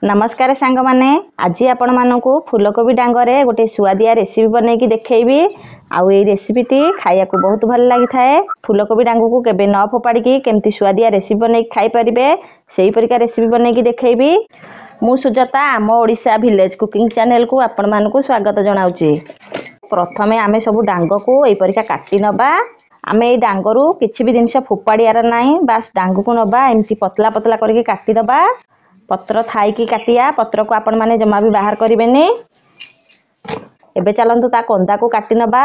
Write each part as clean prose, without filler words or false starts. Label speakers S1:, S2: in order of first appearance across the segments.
S1: ନମସ୍କାର ସାଙ୍ଗମାନେ, ଆଜି ଆପଣମାନଙ୍କୁ ଫୁଲକୋବି ଡାଙ୍ଗରେ ଗୋଟେ ସୁଆଦିଆ ରେସିପି ବନେଇକି ଦେଖେଇବି। ଆଉ ଏଇ ରେସିପିଟି ଖାଇବାକୁ ବହୁତ ଭଲ ଲାଗିଥାଏ। ଫୁଲକୋବି ଡାଙ୍ଗକୁ କେବେ ନ ଫୋପାଡ଼ିକି କେମିତି ସୁଆଦିଆ ରେସିପି ବନେଇକି ଖାଇପାରିବେ, ସେହିପରିକା ରେସିପି ବନେଇକି ଦେଖେଇବି। ମୁଁ ସୁଜାତା, ଆମ ଓଡ଼ିଶା ଭିଲେଜ କୁକିଂ ଚ୍ୟାନେଲକୁ ଆପଣମାନଙ୍କୁ ସ୍ୱାଗତ ଜଣାଉଛି। ପ୍ରଥମେ ଆମେ ସବୁ ଡାଙ୍ଗକୁ ଏଇପରିକା କାଟି ନେବା। ଆମେ ଏଇ ଡାଙ୍ଗରୁ କିଛି ବି ଜିନିଷ ଫୋପାଡ଼ିବାର ନାହିଁ, ବାସ୍ ଡାଙ୍ଗକୁ ନେବା, ଏମିତି ପତଲା ପତଲା କରିକି କାଟିଦେବା। ପତ୍ର ଥାଇକି କାଟିବା, ପତ୍ରକୁ ଆପଣମାନେ ଜମା ବି ବାହାର କରିବେନି। ଏବେ ଚାଲନ୍ତୁ ତା କନ୍ଦାକୁ କାଟି ନେବା।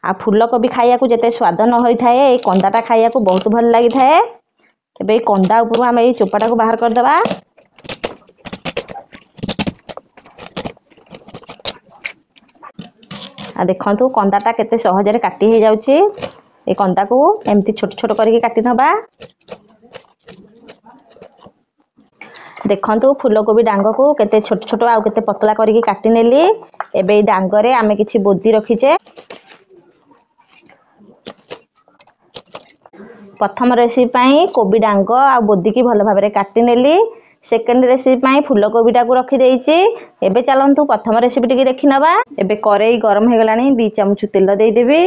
S1: ଆଉ ଫୁଲକୋବି ଖାଇବାକୁ ଯେତେ ସ୍ୱାଦ ନ ହୋଇଥାଏ, ଏଇ କନ୍ଦାଟା ଖାଇବାକୁ ବହୁତ ଭଲ ଲାଗିଥାଏ। ଏବେ ଏଇ କନ୍ଦା ଉପରୁ ଆମେ ଏଇ ଚୋପାଟାକୁ ବାହାର କରିଦେବା। ଆଉ ଦେଖନ୍ତୁ କନ୍ଦାଟା କେତେ ସହଜରେ କାଟି ହେଇଯାଉଛି। ଏଇ କନ୍ଦାକୁ ଏମିତି ଛୋଟ ଛୋଟ କରିକି କାଟି ନେବା। ଦେଖନ୍ତୁ ଫୁଲକୋବି ଡାଙ୍ଗକୁ କେତେ ଛୋଟ ଛୋଟ ଆଉ କେତେ ପତଳା କରିକି କାଟି ନେଲି। ଏବେ ଏଇ ଡାଙ୍ଗରେ ଆମେ କିଛି ବୋଦି ରଖିଛେ। ପ୍ରଥମ ରେସିପି ପାଇଁ କୋବି ଡାଙ୍ଗ ଆଉ ବୋଦିକି ଭଲ ଭାବରେ କାଟି ନେଲି। ସେକେଣ୍ଡ ରେସିପି ପାଇଁ ଫୁଲକୋବିଟାକୁ ରଖିଦେଇଛି। ଏବେ ଚାଲନ୍ତୁ ପ୍ରଥମ ରେସିପି ଟିକେ ଦେଖିନେବା। ଏବେ କରେଇ ଗରମ ହେଇଗଲାଣି, 2 ଚାମଚ ତେଲ ଦେଇଦେବି।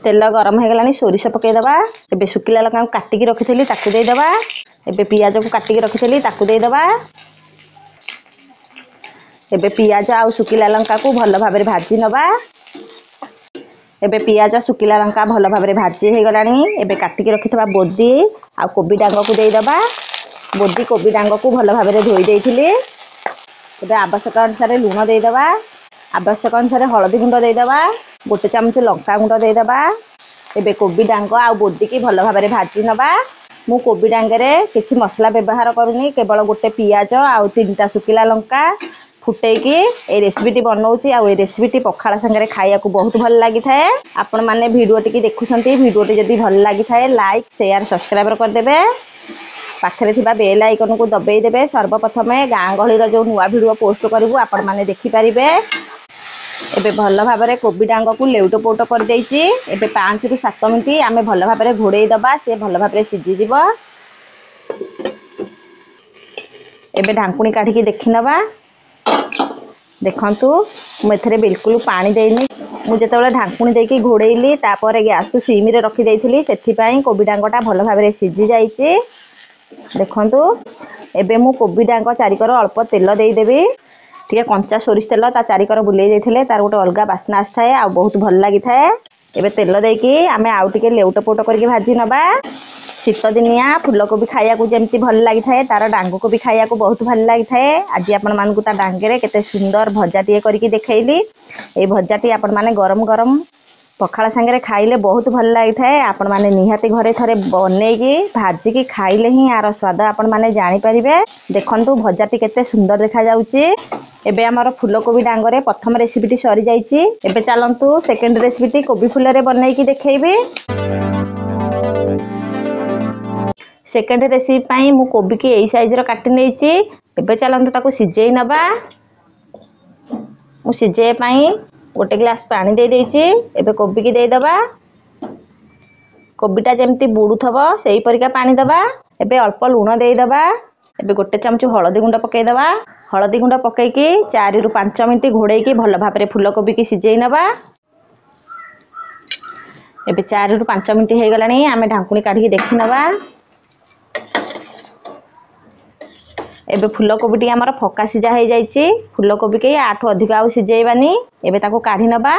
S1: ତେଲ ଗରମ ହେଇଗଲାଣି, ସୋରିଷ ପକାଇଦେବା। ଏବେ ଶୁଖିଲା ଲଙ୍କାକୁ କାଟିକି ରଖିଥିଲି ତାକୁ ଦେଇଦେବା। ଏବେ ପିଆଜକୁ କାଟିକି ରଖିଥିଲି ତାକୁ ଦେଇଦେବା। ଏବେ ପିଆଜ ଆଉ ଶୁଖିଲା ଲଙ୍କାକୁ ଭଲ ଭାବରେ ଭାଜି ନେବା। ଏବେ ପିଆଜ ଶୁଖିଲା ଲଙ୍କା ଭଲ ଭାବରେ ଭାଜି ହେଇଗଲାଣି। ଏବେ କାଟିକି ରଖିଥିବା ବୋଦି ଆଉ କୋବି ଡାଙ୍ଗକୁ ଦେଇଦେବା। ବୋଦି କୋବି ଡାଙ୍ଗକୁ ଭଲ ଭାବରେ ଧୋଇ ଦେଇଥିଲି। ଏବେ ଆବଶ୍ୟକ ଅନୁସାରେ ଲୁଣ ଦେଇଦେବା। ଆବଶ୍ୟକ ଅନୁସାରେ ହଳଦୀ ଗୁଣ୍ଡ ଦେଇଦେବା। 1 ଚାମଚ ଲଙ୍କା ଗୁଣ୍ଡ ଦେଇଦେବା। ଏବେ କୋବି ଡାଙ୍ଗ ଆଉ ବୋଦିକି ଭଲ ଭାବରେ ଭାଜି ନେବା। ମୁଁ କୋବି ଡାଙ୍ଗରେ କିଛି ମସଲା ବ୍ୟବହାର କରୁନି, କେବଳ ଗୋଟେ ପିଆଜ ଆଉ 3ଟା ଶୁଖିଲା ଲଙ୍କା ଫୁଟେଇକି ଏଇ ରେସିପିଟି ବନଉଛି। ଆଉ ଏଇ ରେସିପିଟି ପଖାଳ ସାଙ୍ଗରେ ଖାଇବାକୁ ବହୁତ ଭଲ ଲାଗିଥାଏ। ଆପଣମାନେ ଭିଡ଼ିଓଟିକି ଦେଖୁଛନ୍ତି, ଭିଡ଼ିଓଟି ଯଦି ଭଲ ଲାଗିଥାଏ ଲାଇକ୍, ସେୟାର, ସବସ୍କ୍ରାଇବ୍ କରିଦେବେ। ପାଖରେ ଥିବା ବେଲ୍ ଆଇକନ୍କୁ ଦବେଇ ଦେବେ। ସର୍ବପ୍ରଥମେ ଗାଁ ଗହଳିର ଯେଉଁ ନୂଆ ଭିଡ଼ିଓ ପୋଷ୍ଟ କରିବୁ ଆପଣମାନେ ଦେଖିପାରିବେ। ଏବେ ଭଲ ଭାବରେ କୋବି ଡାଙ୍ଗକୁ ଲେଉଟ ପଉଟ କରିଦେଇଛି। ଏବେ 5ରୁ 7 ମିନିଟ୍ ଆମେ ଭଲ ଭାବରେ ଘୋଡ଼େଇ ଦେବା, ସେ ଭଲ ଭାବରେ ସିଝିଯିବ। ଏବେ ଢାଙ୍କୁଣୀ କାଢ଼ିକି ଦେଖିନେବା। ଦେଖନ୍ତୁ ମୁଁ ଏଥିରେ ବିଲକୁଲ ପାଣି ଦେଇନି। ମୁଁ ଯେତେବେଳେ ଢାଙ୍କୁଣୀ ଦେଇକି ଘୋଡ଼େଇଲି ତାପରେ ଗ୍ୟାସକୁ ସିମିରେ ରଖିଦେଇଥିଲି, ସେଥିପାଇଁ କୋବି ଡାଙ୍ଗଟା ଭଲ ଭାବରେ ସିଝି ଯାଇଛି। ଦେଖନ୍ତୁ ଏବେ ମୁଁ କୋବି ଡାଙ୍ଗ ଚାରିକର ଅଳ୍ପ ତେଲ ଦେଇଦେବି। ଟିକେ କଞ୍ଚା ସୋରିଷ ତେଲ ତା ଚାରିକର ବୁଲେଇ ଦେଇଥିଲେ ତାର ଗୋଟେ ଅଲଗା ବାସ୍ନା ଆସିଥାଏ ଆଉ ବହୁତ ଭଲ ଲାଗିଥାଏ। ଏବେ ତେଲ ଦେଇକି ଆମେ ଆଉ ଟିକେ ଲେଉଟ ପଉଟ କରିକି ଭାଜି ନେବା। ଶୀତ ଦିନିଆ ଫୁଲକୋବି ଖାଇବାକୁ ଯେମିତି ଭଲ ଲାଗିଥାଏ, ତାର ଡାଙ୍ଗକୁ ବି ଖାଇବାକୁ ବହୁତ ଭଲ ଲାଗିଥାଏ। ଆଜି ଆପଣମାନଙ୍କୁ ତା ଡାଙ୍ଗରେ କେତେ ସୁନ୍ଦର ଭଜାଟିଏ କରିକି ଦେଖେଇଲି। ଏଇ ଭଜାଟି ଆପଣମାନେ ଗରମ ଗରମ ପଖାଳ ସାଙ୍ଗରେ ଖାଇଲେ ବହୁତ ଭଲ ଲାଗିଥାଏ। ଆପଣମାନେ ନିହାତି ଘରେ ଥରେ ବନେଇକି ଭାଜିକି ଖାଇଲେ ହିଁ ଆର ସ୍ୱାଦ ଆପଣମାନେ ଜାଣିପାରିବେ। ଦେଖନ୍ତୁ ଭଜାଟି କେତେ ସୁନ୍ଦର ଦେଖାଯାଉଛି। ଏବେ ଆମର ଫୁଲକୋବି ଡାଙ୍ଗରେ ପ୍ରଥମ ରେସିପିଟି ସରିଯାଇଛି। ଏବେ ଚାଲନ୍ତୁ ସେକେଣ୍ଡ ରେସିପିଟି କୋବି ଫୁଲରେ ବନେଇକି ଦେଖେଇବି। ସେକେଣ୍ଡ ରେସିପି ପାଇଁ ମୁଁ କୋବିକି ଏଇ ସାଇଜର କାଟି ନେଇଛି। ଏବେ ଚାଲନ୍ତୁ ତାକୁ ସିଝେଇ ନେବା। ମୁଁ ସିଝେଇବା ପାଇଁ 1 ଗ୍ଲାସ୍ ପାଣି ଦେଇଦେଇଛି। ଏବେ କୋବିକି ଦେଇଦେବା। କୋବିଟା ଯେମିତି ବୁଡ଼ୁଥିବ ସେଇପରିକା ପାଣି ଦେବା। ଏବେ ଅଳ୍ପ ଲୁଣ ଦେଇଦେବା। ଏବେ 1 ଚାମଚ ହଳଦୀ ଗୁଣ୍ଡ ପକାଇଦେବା। ହଳଦୀ ଗୁଣ୍ଡ ପକାଇକି 4ରୁ 5 ମିନିଟ୍ ଘୋଡ଼େଇକି ଭଲ ଭାବରେ ଫୁଲକୋବିକି ସିଝେଇ ନେବା। ଏବେ 4ରୁ 5 ମିନିଟ୍ ହେଇଗଲାଣି, ଆମେ ଢାଙ୍କୁଣୀ କାଢ଼ିକି ଦେଖିନେବା। ଏବେ ଫୁଲକୋବିଟି ଆମର ଫକା ସିଝା ହେଇଯାଇଛି। ଫୁଲକୋବିକି ଆଠୁ ଅଧିକ ଆଉ ସିଝେଇବାନି, ଏବେ ତାକୁ କାଢ଼ି ନେବା।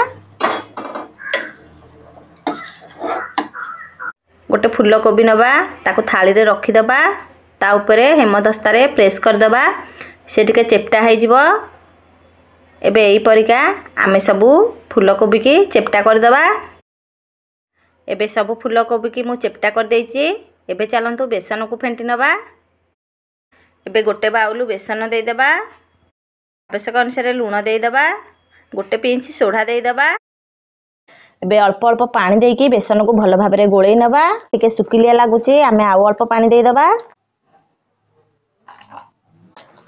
S1: ଗୋଟେ ଫୁଲକୋବି ନେବା, ତାକୁ ଥାଳିରେ ରଖିଦେବା। ତା ଉପରେ ହେମଦସ୍ତାରେ ପ୍ରେସ୍ କରିଦେବା, ସେ ଟିକେ ଚେପ୍ଟା ହେଇଯିବ। ଏବେ ଏଇପରିକା ଆମେ ସବୁ ଫୁଲକୋବିକି ଚେପ୍ଟା କରିଦେବା। ଏବେ ସବୁ ଫୁଲକୋବିକି ମୁଁ ଚେପ୍ଟା କରିଦେଇଛି। ଏବେ ଚାଲନ୍ତୁ ବେସନକୁ ଫେଣ୍ଟି ନେବା। ଏବେ 1 ବାଉଲୁ ବେସନ ଦେଇଦେବା। ଆବଶ୍ୟକ ଅନୁସାରେ ଲୁଣ ଦେଇଦେବା। 1 ପିଞ୍ଚ ସୋଢ଼ା ଦେଇଦେବା। ଏବେ ଅଳ୍ପ ଅଳ୍ପ ପାଣି ଦେଇକି ବେସନକୁ ଭଲ ଭାବରେ ଗୋଳେଇ ନେବା। ଟିକେ ଶୁଖିଲିଆ ଲାଗୁଛି, ଆମେ ଆଉ ଅଳ୍ପ ପାଣି ଦେଇଦେବା।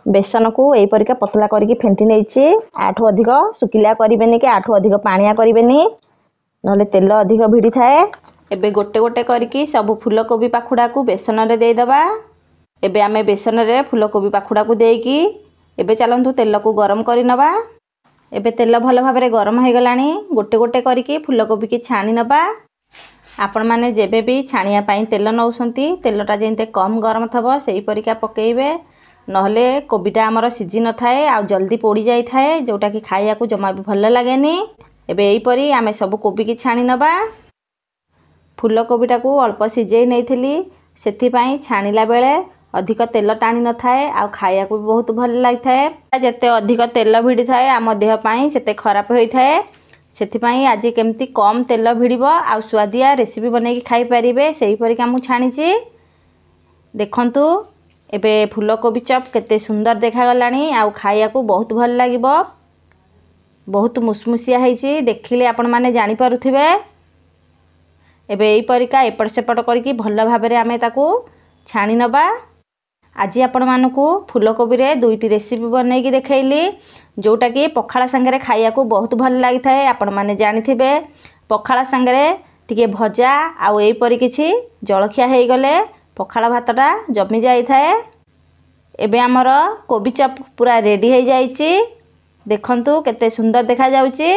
S1: ବେସନକୁ ଏଇପରିକା ପତଳା କରିକି ଫେଣ୍ଟି ନେଇଛି। ଆଠୁ ଅଧିକ ଶୁଖିଲିଆ କରିବେନି କି ଆଠୁ ଅଧିକ ପାଣିଆ କରିବେନି, ନହେଲେ ତେଲ ଅଧିକ ଭିଡ଼ିଥାଏ। ଏବେ ଗୋଟେ ଗୋଟେ କରିକି ସବୁ ଫୁଲକୋବି ପାଖୁଡ଼ାକୁ ବେସନରେ ଦେଇଦେବା। ଏବେ ଆମେ ବେସନରେ ଫୁଲକୋବି ପାଖୁଡ଼ାକୁ ଦେଇକି ଏବେ ଚାଲନ୍ତୁ ତେଲକୁ ଗରମ କରିନେବା। ଏବେ ତେଲ ଭଲ ଭାବରେ ଗରମ ହେଇଗଲାଣି। ଗୋଟେ ଗୋଟେ କରିକି ଫୁଲକୋବିକି ଛାଣି ନେବା। ଆପଣମାନେ ଯେବେ ବି ଛାଣିବା ପାଇଁ ତେଲ ନେଉଛନ୍ତି, ତେଲଟା ଯେମିତି କମ୍ ଗରମ ଥିବ ସେହିପରିକା ପକାଇବେ, ନହେଲେ କୋବିଟା ଆମର ସିଝି ନଥାଏ ଆଉ ଜଲ୍ଦି ପୋଡ଼ି ଯାଇଥାଏ, ଯେଉଁଟାକି ଖାଇବାକୁ ଜମା ବି ଭଲ ଲାଗେନି। ଏବେ ଏହିପରି ଆମେ ସବୁ କୋବିକି ଛାଣି ନେବା। ଫୁଲକୋବିଟାକୁ ଅଳ୍ପ ସିଝେଇ ନେଇଥିଲି, ସେଥିପାଇଁ ଛାଣିଲା ବେଳେ ଅଧିକ ତେଲ ଟାଣି ନଥାଏ ଆଉ ଖାଇବାକୁ ବି ବହୁତ ଭଲ ଲାଗିଥାଏ। ଯେତେ ଅଧିକ ତେଲ ଭିଡ଼ିଥାଏ, ଆମ ଦେହ ପାଇଁ ସେତେ ଖରାପ ହୋଇଥାଏ। ସେଥିପାଇଁ ଆଜି କେମିତି କମ୍ ତେଲ ଭିଡ଼ିବ ଆଉ ସୁଆଦିଆ ରେସିପି ବନେଇକି ଖାଇପାରିବେ, ସେହିପରିକା ମୁଁ ଛାଣିଛି। ଦେଖନ୍ତୁ, ଏବେ ଫୁଲକୋବି ଚପ୍ କେତେ ସୁନ୍ଦର ଦେଖାଗଲାଣି ଆଉ ଖାଇବାକୁ ବହୁତ ଭଲ ଲାଗିବ। ବହୁତ ମୁସମୁସିଆ ହେଇଛି, ଦେଖିଲେ ଆପଣମାନେ ଜାଣିପାରୁଥିବେ। ଏବେ ଏହିପରିକା ଏପଟ ସେପଟ କରିକି ଭଲ ଭାବରେ ଆମେ ତାକୁ ଛାଣି ନେବା। ଆଜି ଆପଣମାନଙ୍କୁ ଫୁଲକୋବିରେ 2ଟି ରେସିପି ବନେଇକି ଦେଖେଇଲି, ଯେଉଁଟାକି ପଖାଳ ସାଙ୍ଗରେ ଖାଇବାକୁ ବହୁତ ଭଲ ଲାଗିଥାଏ। ଆପଣମାନେ ଜାଣିଥିବେ, ପଖାଳ ସାଙ୍ଗରେ ଟିକେ ଭଜା ଆଉ ଏହିପରି କିଛି ଜଳଖିଆ ହେଇଗଲେ ପଖାଳ ଭାତଟା ଜମି ଯାଇଥାଏ। ଏବେ ଆମର କୋବି ଚପ୍ ପୁରା ରେଡ଼ି ହେଇଯାଇଛି। ଦେଖନ୍ତୁ କେତେ ସୁନ୍ଦର ଦେଖାଯାଉଛି।